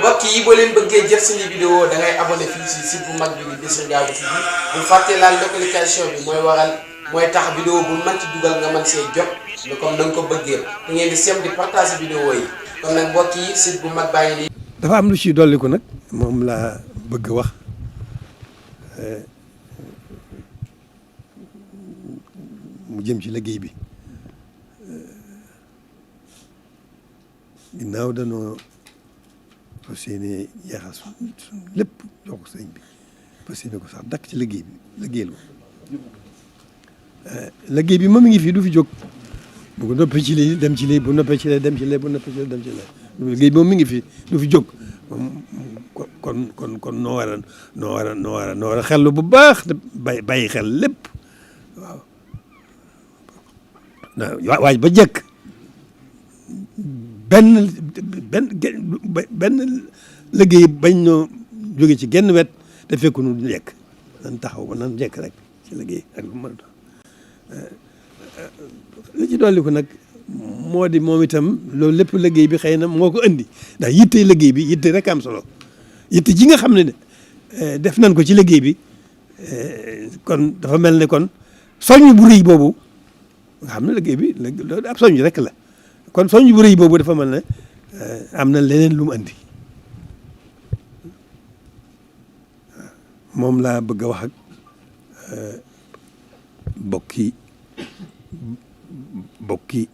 mbokk yi boo leen bëggee jot suñu vidéo da ngay abonné fii si site bu mag bi di Bichri Ngabou TV bu fàtte laal notification bi mooy tax vidéo bu mën ci dugal nga mën see jot mais comme da nga ko bëggee da ngeen di sem di partager vidéo yi kon nag mbokk yi site bu mag baa ngi nii. dafa am lu ci dolli ko nag moom laa bëgg a wax mu jëm ci liggéey bi ginnaaw danoo fas yéene yeexal suñ lépp jox ko sëriñ bi fas yéene ko sax dakk ci liggéey bi liggéeyal ko liggéey bi moom mi ngi fi du fi jóg bu ko noppee ci lii dem ci lii bu noppee ci lii dem ci lii bu noppee ci lii dem ci lii liggéey moom mi ngi fi du fi jóg kon noo war a xellu bu baax te bàyyi xel lépp waaw waaj ba jekk benn liggéey bañ noo jóge ci genn wet te fekku nu jekk nan taxaw ba nan jekk rek ci liggéey ak lu mën a li ci dolli ko nag moo di moom itam loolu lépp liggéey bi xëy na moo ko indi ndax yitte liggéey bi yitte rek am solo yitte ji nga xam ne def nañ ko ci liggéey bi kon dafa mel ne kon soññ bu rëy boobu nga xam ne liggéey bi loolu ab soññ rek la kon soññ bu rëy boobu dafa mel ne am na leneen lu mu andi moom laa bëgg a wax ak bokki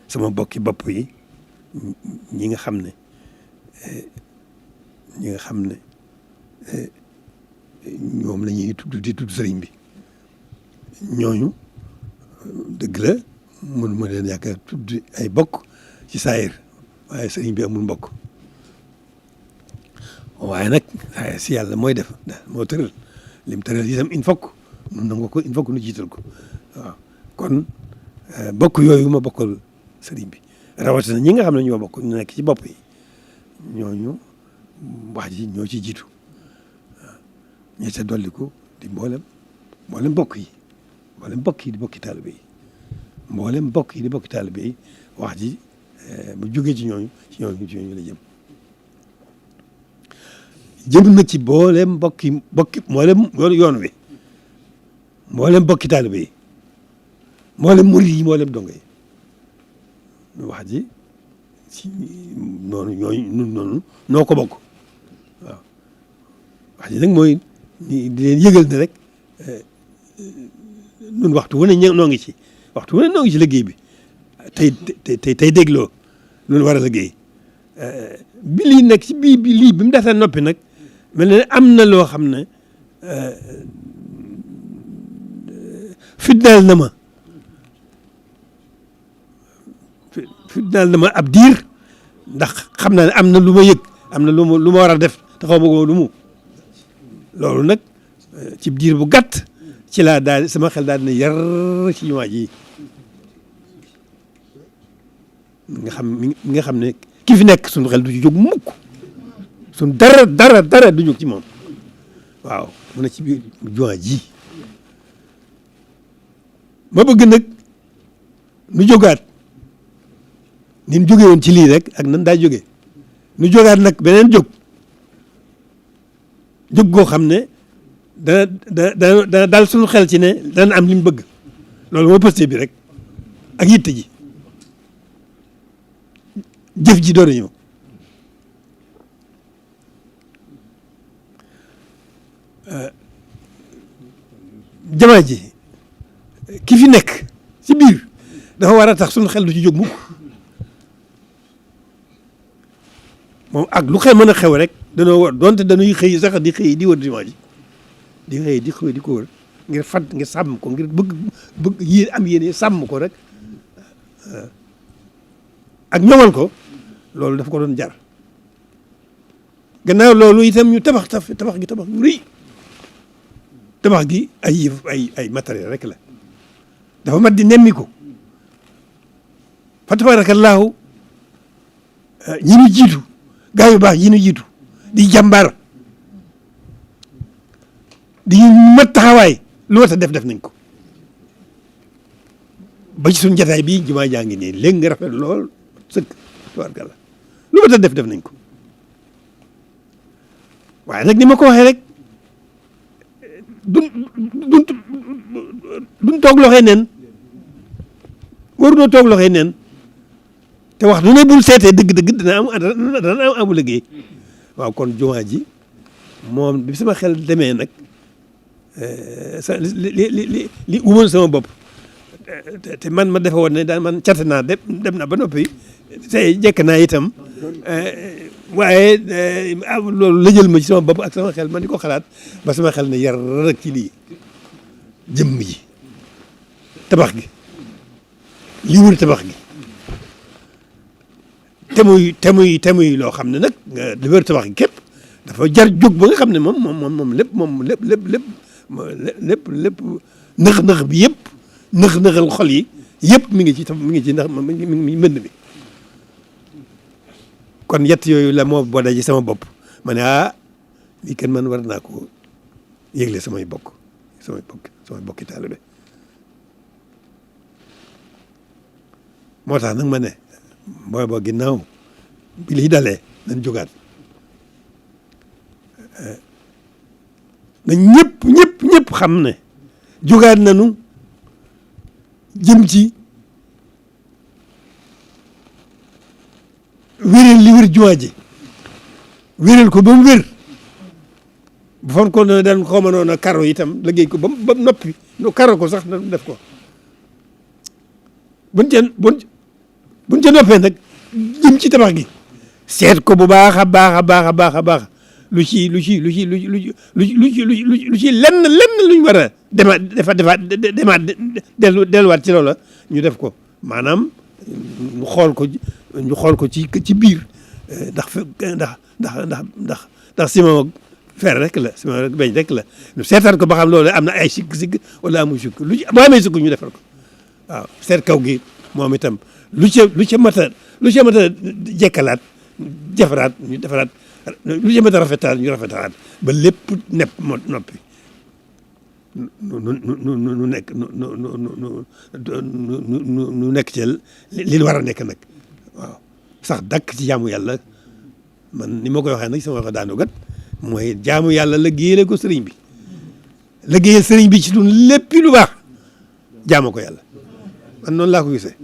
sama bokki bopp yi ñi nga xam ne ñoom la ñuy di tudd sëriñ bi ñooñu dëgg la mun ma leen yaakaar tudd ay bokk ci saayir waaye sëriñ bi amul mbokk waaye nag si yàlla mooy def moo tëral lim tëral itam il faut que nun nangu ko il faut que nu jiital ko waaw kon bokk yooyu ma bokkal sëriñ bi rawatina ñi nga xam ne ñoo bokk ñu nekk ci bopp yi ñooñu wax ji ñoo ci jiitu waaw ñi ca dolliku di mboolem bokk yi di bokki taalibe yi mboolem bokk yi di bokki taalibe yi wax ji bu jógee ci ñooñu la jëm na ci mboolem bokki mboolem yoon wi mboolem bokki taalibe yi mboolem murid yi mboolem dongo yi wax ji ci noonu noo ko bokk waaw wax ji nag mooy di leen yëgal ne rek nun waxtu wu ne noo ngi ci liggéey bi tey dégloo loolu war a liggéey bi lii nekk ci bii bi lii bi mu defee noppi nag mel ne am na loo xam ne fitnaal na ma ab diir ndax xam naa ne am na lu ma yëg am na lu ma war a def te xaw ma ko lu mu loolu nag ci diir bu gàtt ci laa daal sama xel daal dina yar ci jumaa ji nga xam ne ki fi nekk suñu xel du ci jóg mukk suñu dara du jóg ci moom waaw mu ne ci biir jumaa ji ma bëgg nag nu jógaat ni mu jógee woon ci lii rek ak nan daa jógee nu jógaat nag beneen jóg goo xam ne dana daal suñu xel ci ne dana am li mu bëgg loolu mooy posté bi rek ak yitte ji jëf ji doon ñëw jamaa ji ki fi nekk ci biir dafa war a tax suñu xel du ci jóg mukk moom ak lu xel mën a xew rek danoo war donte dañuy xëy sax di wër jumaa ji di ko wër ngir sàmm ko ngir bëgg yéene sàmm ko rek ak ñoŋal ko loolu daf ko doon jar gannaaw loolu itam ñu tabax bu rëy tabax gi ay matériel rek la dafa mat di nemmi ko fa tabaarakallaahu ñi ñu jiitu gaa yu baax yi ñu jiitu di jàmbaar di mat taxawaay lu war a def nañ ko ba ci suñu jataay bii jumaa jaa ngi nii léegi nga rafet lool sëkk tubaarkalla lu war a def nañ ko waaye nag ni ma ko waxee rek duñ toog loxoy neen waruñoo toog loxoy neen te wax du ne bul seetee dëgg-dëgg dana am amu liggéey waaw kon jumaa ji moom bi sama xel demee nag li umoon sama bopp te man ma defe woon ne daal man cat naa dem na ba noppi tey jekk naa itam waaye loolu lëjël ma ci sama bopp ak sama xel man di ko xalaat ba sama xel ne yar rek ci lii jëmm ji tabax gi li wër tabax gi te muy loo xam ne nag li wër tabax gi képp dafa jar jóg ba nga xam ne moom lépp nëx bi yëpp nëxal xol yi yëpp mi ngi ci ndax mi ngi mbënd mi kon yett yooyu la moo boole ci sama bopp ma ne lii kenn man war naa ko yëgle samay bokki taalibe moo tax nag ma ne boo ginnaaw bi liy dalee nañ jógaat na ñëpp xam ne jógaat nañu jëm ci wéral li wér jumaa ji wéral ko ba mu wér bu fon ko ne daan xaw ma noonu karo itam liggéey ko ba noppi no karo ko sax na def ko buñ ca noppee nag jëm ci tabax gi seet ko bu baax a baax lu ci lenn luñ war a demaat delluwaat ci loola ñu def ko maanaam ñu xool ko ci biir ndax ciment fer rek la ciment rek beñ rek la ñu seetaan ko ba xam loolu am na ay sikk wala amul sikk boo amee sikk ñu defal ko waaw seet kaw gi moom itam lu ca mat a jekkalaat defaraat ñu defaraat lu ca mat a rafetaat ñu rafetalaat ba lépp nepp noppi nu nekk ci li war a nekk nag waaw sax dakk ci jaamu yàlla man ni ma koy waxee nag sama wax daanu gat mooy jaamu yàlla liggéeyal ko sëriñ bi liggéeyal sëriñ bi ci dun lépp lu baax jaamu ko yàlla man noonu laa ko gisee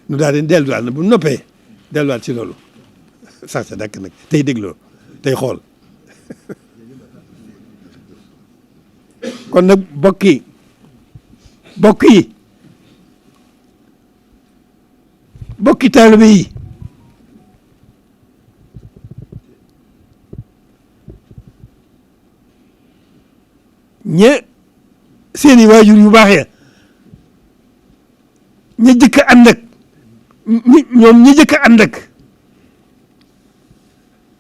nu daal di delluwaat na bu noppee delluwaat ci loolu sax sa dakk nag tey dégloo tey xool kon nag bokk yi bokki taalibe yi seeni waajur yu baax ya ña jëkk a ànd ak ñoom ñi jëkk a ànd ak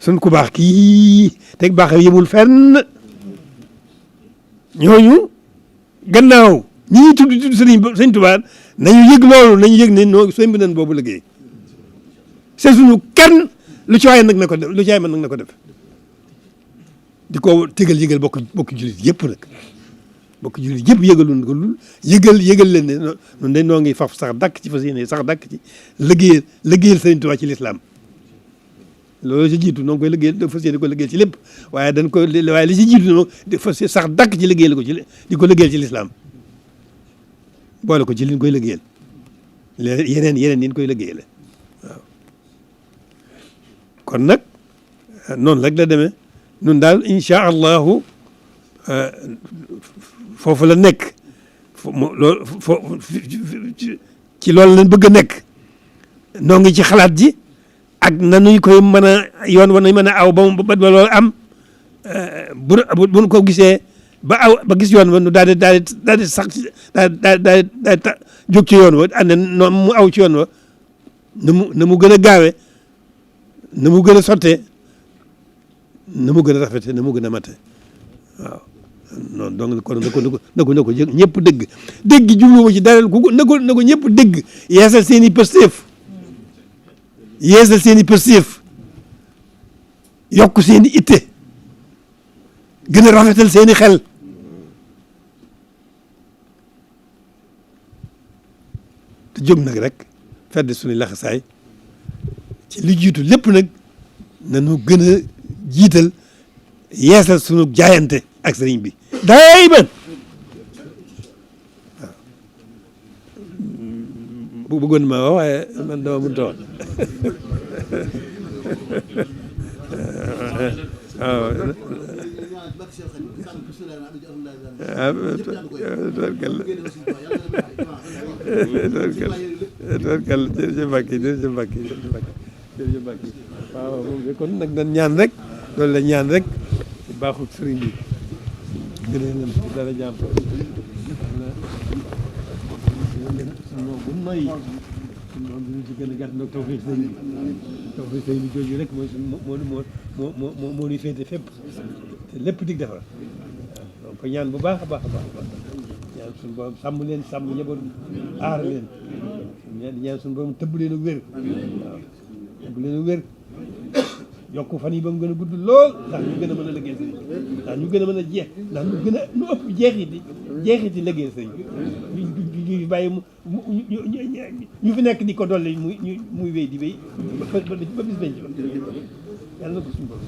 sun ku baax kii teg baax yemul fenn ñooñu gannaaw ñi ñuy tudd sëñ Tuubaa nañu yëg loolu nañu yëg ne noo sëñ bi nañ boobu liggéey c'est suñu kenn lu ci waay nag na ko def lu ci waay mën nag na ko def di ko tegal yëgal bokk jullit yëpp nag bokk jullit yëpp yëgaluñ ko lul yëgal leen ne noonu dañ noo ngi faf sax dakk ci fas yéene sax dakk ci liggéeyal sëñ Tuubaa ci lislaam loolu ci jiitu noo ngi koy liggéeyal fas yéene ko liggéeyal ci lépp waaye li ci jiitu moom fas sax dakk ci liggéeyal ko di ko liggéeyal ci lislaam boole ko ci liñ koy liggéeyal yeneen yin koy liggéeyale waaw kon nag noonu rek la demee nun daal incha allahu foofu la nekk ci loolu lañ bëgg a nekk noo ngi ci xalaat ji ak nanuñ koy mën a yoon wa nañ mën a aw ba loolu am bu ko gisee ba gis yoon wa nu daal di sax daal di jóg ci yoon wa ànd noonu mu aw ci yoon wa na mu gën a gaawe na mu gën a sottee na mu gën a rafete na mu gën a mate waaw noonu donc kon na ko ñëpp dégg jubluwuma ci dara na ko ñëpp dégg yeesal seen i pëstéef yokk seen i itte gën a rafetal seen i xel te jóg nag rek fedd suñu laxasaay ci li jiitu lépp nag nañu gën a jiital yeesal sunu jaayante ak sëriñ bi day man waaw bëggoon ma wax waaye man dama mënut a wax tubarkalla jërëjëf Mbacke jërëjëf Mbacke jërëjëf Mbacke waaw moom kon nag dañ ñaan rek loolu la ñaan rek ci baaxul sëriñ bi gën a ci dara jàmm moom bu noyyi moom dinañ ci gën a gàtt nag tawfeex sëriñ bi jooju rek mooy suñ moo ñuy féete fépp te lépp dig defar donc ko ñaan bu baax a baax a baax ñaan suñu borom sàmm leen sàmm njaboot aar leen ñaan suñu borom tëbb leen ak wér waaw tëbb leen ak wér yokk fan yi ba mu gën a gudd lool ndax ñu gën a mën a liggéey sëriñ ndax ñu gën a mën a jeex ndax ñu gën a ñu ëpp jeexiti liggéey sëriñ ñu bàyyi ñu fi nekk di ko dolli muy wéy di wéy ba bis bañ ci yàlla na ko suñu borom